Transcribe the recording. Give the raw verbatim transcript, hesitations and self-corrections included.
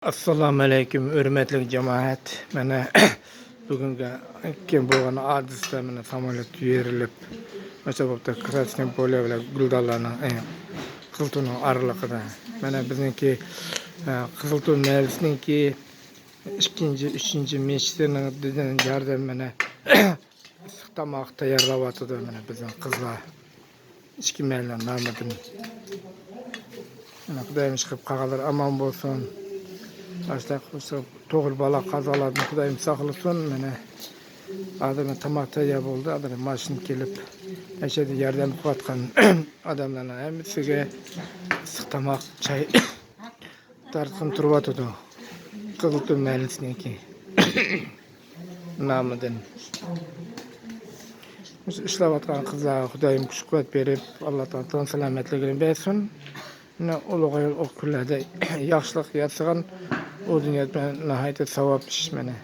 ئەسسالامۇئەلەيكۇم، ھۆرمەتلىك جامائەت. مانا بۈگۈنكى بولغان ھادىسىدە مانا ساموليوت يېرىلىپ، مۇشۇ بوپتۇ، كراسنوي پوليە بىلەن گۈلدانلارنىڭ، ئە، قىزىلتۇنىڭ ئارىلىقىدا. مانا بىزنىڭكى، ئە، قىزىلتۇ مەھەللىسىنىڭكى ئىككىنچى، ئۈچىنچى مەسچىتىنىڭ ياردەم مانا ئىسسىق تاماق تەييارلاۋاتىدۇ مانا بىزنىڭ قىزلار. ئىككى مەھەللە نامىدىن. مانا خۇدايىم ئىشقىلىپ قالغانلار ئامان بولسۇن. باشتا توغرا بالا قازالاردىن خۇدايىم ساقلىسۇن. مانا ھازىر تاماق تەييار بولدى. ھازىر ماشىنا كېلىپ، ئەشەدە ياردەم قىلىۋاتقان ئادەملەرنىڭ ھەممىسىگە ئىسسىق تاماق، چاي تارتقىلى تۇرۇۋاتىدۇ. قىزىلتۇ مەھەللىسىنىڭكى نامىدىن. مۇشۇ ئىشلەۋاتقان قىزلارغا خۇدايىم كۈچ-قۇۋۋەت بېرىپ، ئاللا تائالا تەن سالامەتلىكىنى بەرسۇن. مانا ئۇلۇغ ئايال ئۇ كۈنلەردە ياخشىلىق ياسىغان، ئۇ دۇنيادا ناھايىتى ساۋاب ئىش مانا.